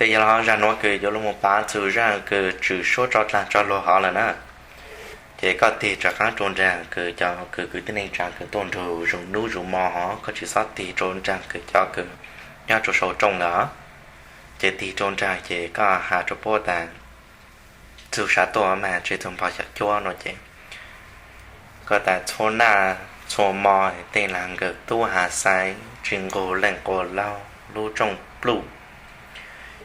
Ces yog los zag nuav kws yuav lug moog pav txug zaaj kws tswm suab tso dlaag tso luag hov lawm na. Ces koj tig rov qaab rua nraag kws cov kws kwv tij neej tsaa kws tuaj nrug zuv nub zuv mo hov, koj tsi xob tig rua nraag kws cov kws nyob rua sau rooj lawm. Ces tig rua nraag ces koj has rua puab tas txug sab tuaj mas tsi txug npog xyom cuab no ces koj tas txhua naj txhua mo tej laag nkawm tub has xais tsi nqug leej quas laug lub rooj pluj.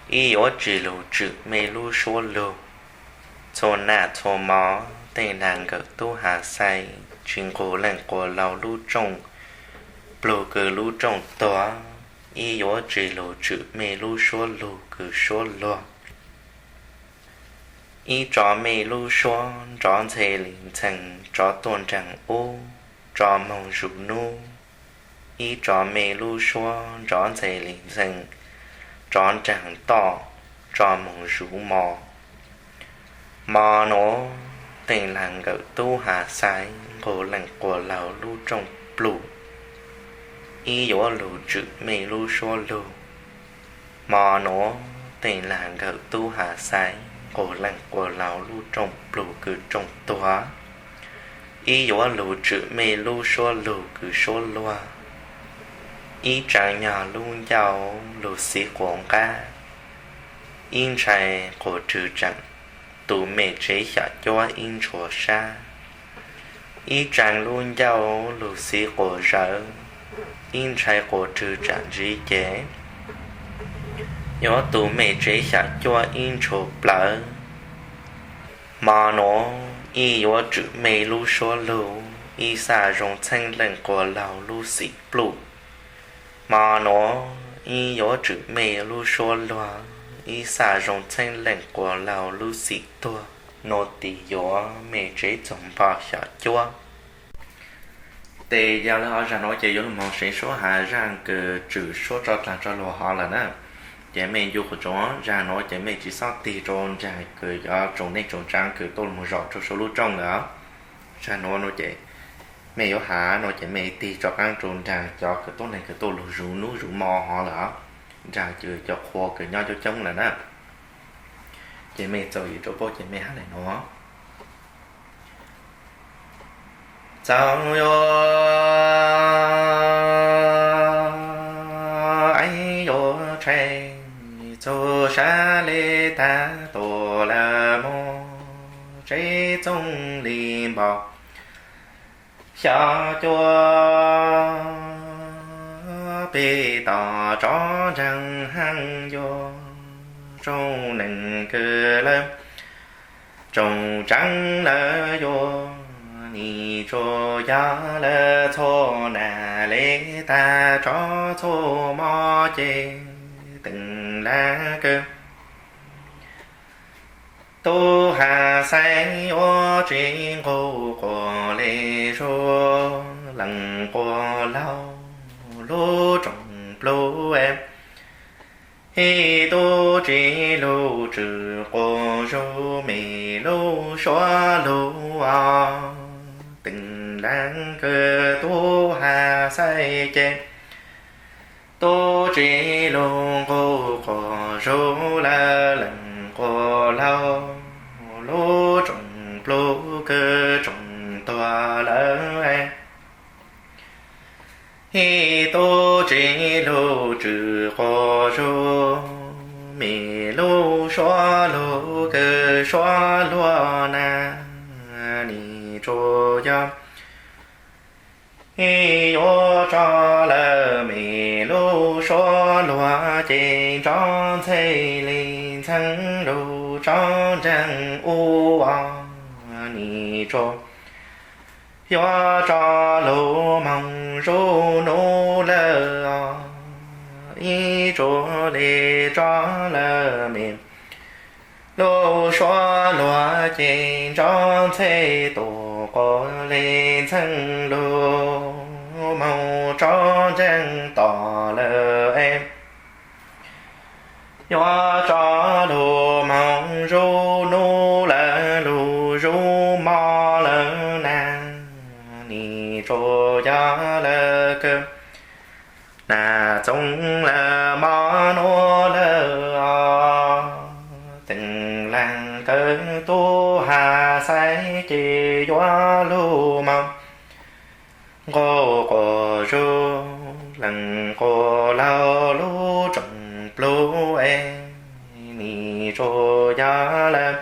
Ib yuav tsi lug tswm mej lub suab lug. Txhua naj txhua mo tej laag nkawm tub has xais tsi nqug leej quas laug lub rooj plug kws lub rooj tuag. Ib yuav tsi lug tswm mej lub suab lug kws suab luag. Ib tso mej lub suab nrov ntxhe li ntxhee rov tuaj nraag ub, rov moog zuv nub. Ib tso mej lub suab nrov ntxhe li ntxhee rov nraag toj, rov moog zuv mo. Mo nuav tej laag nkawm tub has xais nqug leej quas laug lub rooj pluj. Ib yuav lug tswm mej lub suab lug. Mo nuav tej laag nkawm tub has xais nqug leej quas laug lub rooj plug kws rooj tuag. Ib yuav lug tswm mej lub suab lug kws suab luag. Ib tsaa nyog lub ncauj lug xiv quas nqab. Ib ntshai quas rwg tsaam, tus mej tsev xyom cuab ib ntshua sab. Ib tsaa lub ncauj lug xiv quas zawv. Ib ntshai quas rwg tsaam ntsiv ces yuav tus mej tsev xyom cuab ib ntshua plawv. Mo nuav ib yuav tswm mej lub suab lug, ib xaj zoo txheeb leej quas laug lub xim pluj. Mo nuav ib yuav tswm mej lub suab luag, ib xaj zoo txheeb leej quas laug lub xim tuag. Nuav tis yuav mej tsev txug npog xyom cuab. Ces yog le ho zag nuav ces yuav lug moog seev suab has zaaj kws tswm suab tso dlaag tso luag hov lawm na. Ces mej ncu qhov tsoom zag nuav ces mej tsi xob tig rua nraag kws cov tsoom neej tsoom tsaav kws tuaj lug moog zom rua sau lub rooj lawm. Zag nuav nuav ces mej yuav has nuav ces mej tig rov qaab rua nraag cov kws tuab neeg kws tuaj lug zuv nub zuv mo hov lawm, nraag kws cov qhua kws nyob coob coob lawm na. Ces mej txaus yim rua puab ces mej has le nuav. Txaus yuav eeb yuav tshee, txug sab le tag tuaj lawm mog, tsev txooj li npog xyom cuab, peb tog tsov ntseeg heev yuav tsoom neeg kws lawv tsoom tseeb lawv yuav nim tsuas yog lawv txhua nag le tag tsov txhua mov ces teem lawv kws tub has xais yuav tsi nqug quas le zuj leej quas laug lub rooj plug. Ib tub tsi lug tswm quas zuj mej lub suab lug os, teem lawv kws tub has xais ces tub tsi lug nqug quas zuj lawv leej quas laug lub rooj plug kws tsoom tuag lawm. Ib tub tsi lug tswm quas zuj mej lub suab lug kws suab luag na, nim tsuas yog ib yuav tso lawm mej lub suab luag ces nrov ntxhe li ntxheeb lug tso nraag ub os, nim tsuas yuav tso lug moog zuj nub lawm os, ib tsuas le tso lawm mej lub suab luag ces nrov ntxhe tuaj quas le ntxheeb lug moog tso nraag tom lawm es yuav tso lug moog zuj nub lawm lug zuj mo lawm na, nim tsuas yog lawv kws nag txoov lawm mo nuav lawm os. xaiv ces yuav lug moog nqus quas zug lees quas laug lub tsoom plug es nim tsuas yog lawm.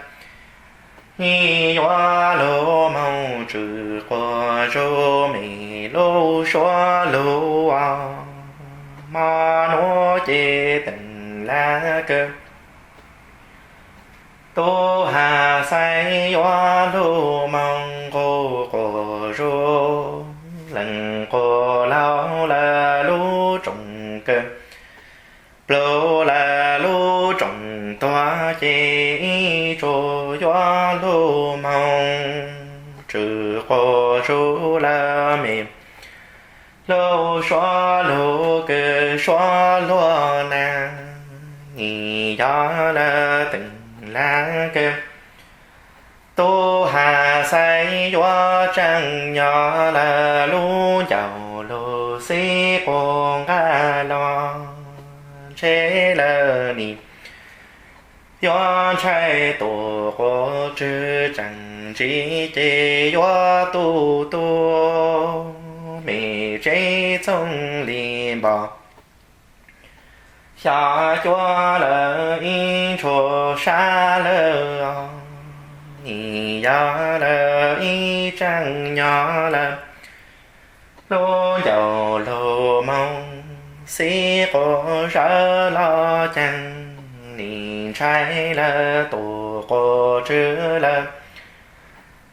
Ib yuav lug moog tswm quas zug mem lub suab lug os, mo nuav ces teem laj kawg. Tub has xaiv yuav lug moog nqus quas zug lees quas laug lawm lub tsoom kawg plug lawm lub tsoom tuag ces ib tsuas yuav lug moog tswm quas zug lawm mem lub suab lug kws suab luag na, nim yog lawm teem laj kawg. Tub has xaiv yuav tseem nyob lawm lub ncauj lug xib quas nqaj los ntshe lawm nim yuav ntshai tus quas tswv tseem ntsim ces yuav tu tu mem tsev txooj li npos xya cuaj lawm ib ntshua sab lawm os, nim yog lawm ib tseem nyob lawm lub ncauj lug moog xib quas zawv los caag, nim ntshai lawm tus quas tswv lawm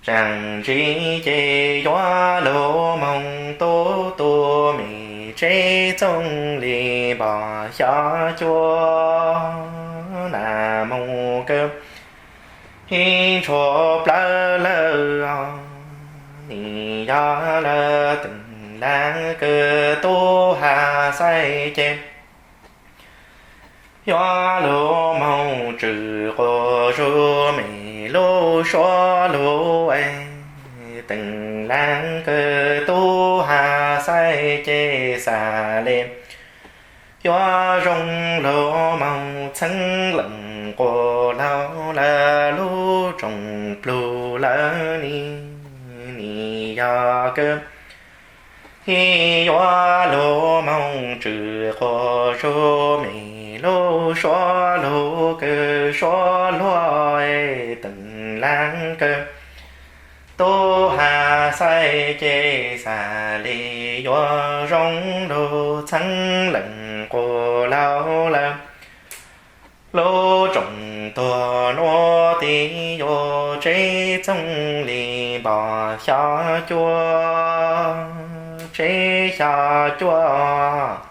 tseem ntsim ces yuav lug moog tu tu mem tsev txooj li npos xya cuaj na moog kawg ib ntshua plawg lawm os, nim yog lawm teem laj kawg. Tub has xaiv ces yuav lug moog tswm quas zug mem lub suab lug es teem laj kawg. Tub has xaiv ces xav le yuav zoo lug moog txheeb lees quas laug lawm lub tsoom plug lawm ni, nim yog kawg. Ib yuav lug moog tswm quas zug mem lub suab lug kws suab luag es teem laj kawg. Tub has xaiv ces xav le yuav zoo lug txheeb lees quas laug lawm lub tsoom tuag nuav tes yuav tsev txooj li npos xya cuaj, tsev xya cuaj